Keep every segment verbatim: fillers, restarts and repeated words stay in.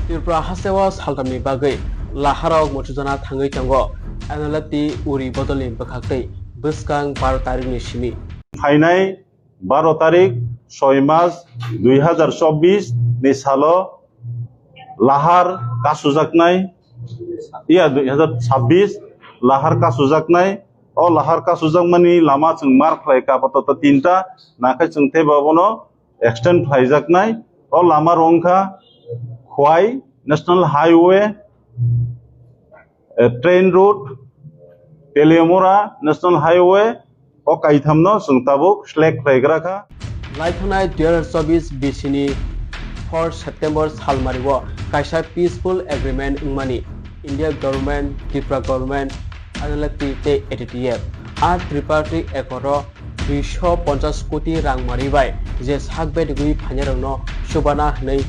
Tripura hasteo saltamni bagwi laharok muchujana thangwi tongo. N L F T uri bodolni bwkhaktwi bwskang baro tarikni simi. Phainai baro tarik soi mas dui hazar chobbish ni salo lahar kasujaknai, iya, dui hazar chobbish lahar kasujaknai. O lahar kasujakmani lama chwng mar khlai ka apatot tinta, nakhai chwng teibo abono extend khlaijaknai. O lama rok wngkha Khwai National Highway, eh, train road, Teliamura National Highway, o kaithamno chwng tabuk select khlaigra kha. Laithangnai dui hazar chobbish B C ni four September salmario kaisa peaceful agreement wngmani India government, Tripura government, N L F T tei A T T F. A tripartite accord o duiso ponchas koti rang mari bai je sak bedegwi phainarokno chubana hwnwi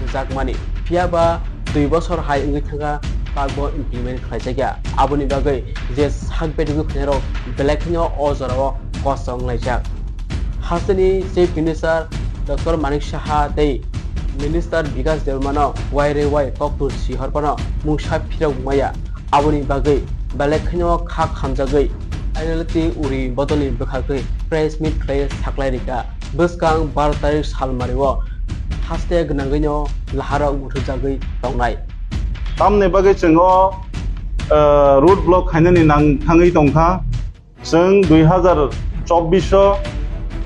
rwjakmani. Phiya ba dui bosor hai wngwi thangkha, bakbo implement khlaijakya. Aboni bagwi je sak bedegwi phainarok belai kheno o jorao kosto wnglaijak. Hasteni Chief Minister Doctor Manik Saha tei Minister Bikas Debbarmano waire wai kokthum sihorphano mungsa phirok maya. Aboni bagwi belai kheno kha khamjagwi N L F T uri bodolni bwkhakwi press meet khlai saklai rikha. Bwskang baro tarik salmario haste gwnangwino laharok muthujagwi tongnai. Tamni bagwi chwng o, eh, road block khainani nang thangwi tongkha. Chwng dui hazar chobbish o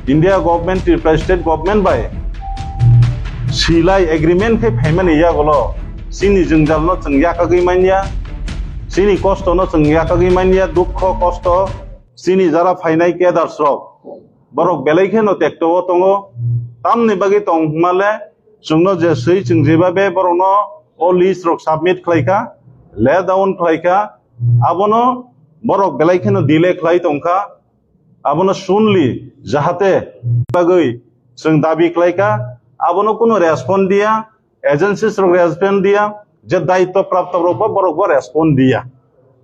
India government, Tripura state government bai silai agreement khe phaimani yagulo chini jwngjalno chwng yakagwi manya, chini kostono chwng yakagwi manya, dukho kosto chini jara phainai cadres rok, borok belai kheno tekto o tongo. Tamni bagwi tong hwnmale chwngno je swi chwng jeba be borokno o list rok submit khlai kha, lay down khlai kha, abono borok belai kheno delay khlai tong kha, abono soonly jahate bagwi chwng dabi khlai kha, abono kuno respond diya, agencies rok respond diya, je daitto prapto rok bo borok bo respond diya.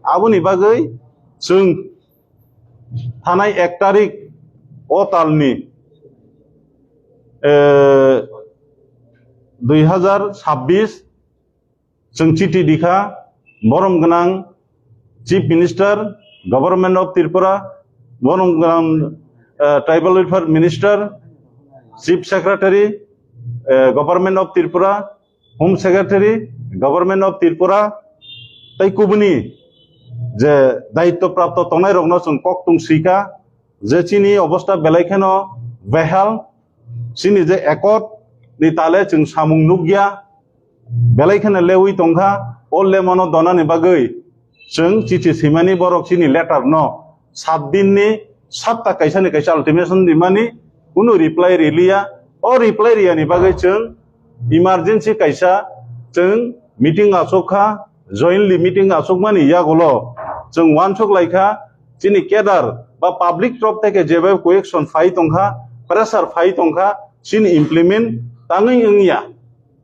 Aboni bagwi chwng thanai ek tarik o talni, eh, dui hazar chhabbish chwng chiti dikha, borom gwnang Chief Minister, Government of Tripura, borom gwnang, eh, Tribal Welfare Minister, Chief Secretary, eh, Government of Tripura, Home Secretary, Government of Tripura, tei kubuni je daitto prapto tongnai rokno chwng kokthum sika je chini obostha belai kheno behal, chini je accord ni tale chwng samung nukya, belai kheno lewi tongkha, o lemano donani bagwi chwng chithi swimani borok chini letter no sat din ni satta kaisa ni kaisa ultimatum rimani, kunu reply riliya. O reply riyani bagwi chwng emergency kaisa chwng meeting achuk kha, jointly meeting achukmani yagulo chwng uansuk lai kha, chini cadre ba public trop theke jeba cohesion phai tongkha, pressure phai tongkha, chini implement tangwi wngya,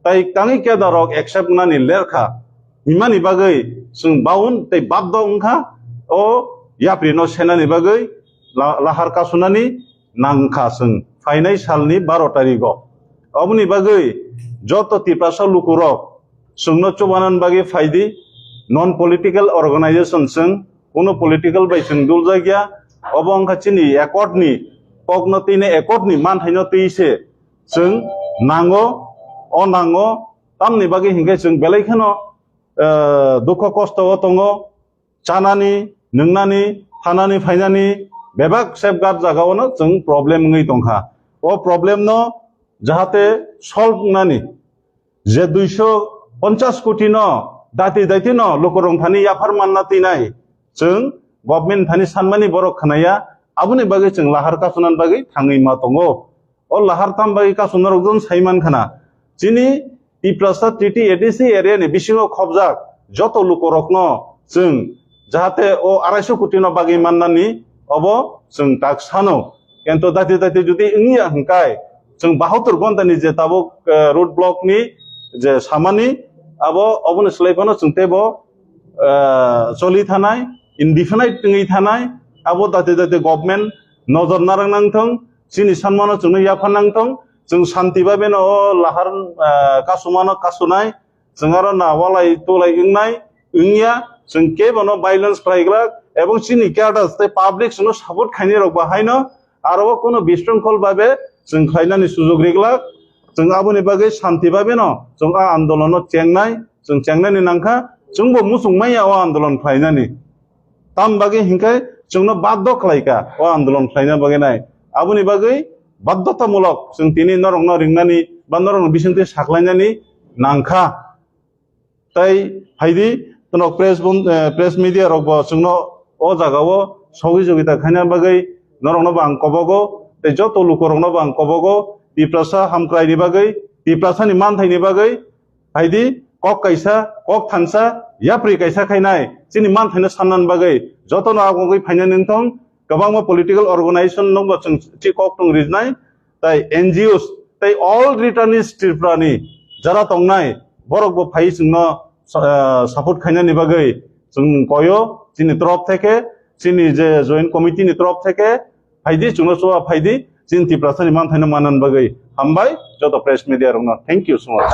tai tangwi cadre rok accept nani lerkha. Himani bagwi chwng baun tei baddo wngkha o yapri no senani bagwi la-, lahar kasunani nangkha chwng phainai salni baro tarigo. Oboni bagwi joto Tiprasa lukurok chwngno chubanan bagwi phaidi, non political organization chwng, kuno political bai chwng duljakya, obo wngkha chini accord ni kokno twi ne accord ni manthaino twi se chwng nango, o nango, tamni bagwi hinkhe chwng belai kheno, eh, dukho kosto o tongo, chanani, nwngnani, thanani, phainani bebak safeguard jagao no chwng problem wngwi tongkha. O problem no jahate solve wngnani je duiso ponchas koti no dati dati no lukurok thani yaphar manna tinai chwng government thani sanmani borok khnaya, aboni bagwi chwng lahar kasunani bagwi thangwi ma tongo. O lahar tam bagwi kasunarok jon saiman khana. Chini Tiprasa T T A D C area ni bisingo khobjak joto lukorokno chwng jahate o arai sho koti no bagwi mannani obo chwng tak sano. Kento dati dati jodi wngya hwnkhe chwng bahatur ghonta ni je tabuk, eh, road block ni je samani abo oboni slai phano chwng teibo, eh, choli thanai, indefinite wngwi thanai, abo dati dati government nojor narwk nang thung, chini sanmano chwngno yapha nang thung, chwng shanti babeno o lahar, eh, kasumano kasunai, chwng aro na walai tulai wngnai wngya, chwng kebono violence khlaiglak, ebong chini cadres tei public chwngno support khainai rok bo haino aro o kuno bisrongkhol babe chwng khlainani sujog riglak. Chwng aboni bagwi shanti babeno chwng a andolono chengnai, chwng chengnani nangkha, chwngbo muchung manya o andolon khlainani. Tam bagwi hinkhe chwngno baddo khlaika o andolon khlaina bagwi nai. Aboni bagwi baddotamulok chwng tini norokno ringnani ba norokno bisingtwi saklainani nangkha. Tai phaidi, tono press bun-, eh, press media rok bo chwngno o jaga o sogwi jogita khaina bagwi norokno bo ang kobogo, tei joto luku rokno bo ang kobogo, Tiprasa hamkrai ni bagwi, Tiprasa ni manthai ni bagwi, phaidi kok kaisa, kok thansa, yapri kaisa khainai, chini manthaino sannan bagwi, jotono agogwi phaina nungthong, kwbangma political organization nokbo chwng chi kok tong rijnai, tai N G Os, tai all returnees Tripura ni jara tongnai, borok bo phai chwngno, eh, support khainani bagwi chwng koyo, chini torop theke, chini je joint committee ni torop theke, phaidi chwngno chuwa phaidi, chini Tiprasa ni manthaino mannan bagwi. Hambai joto press media rokno. Thank you so much.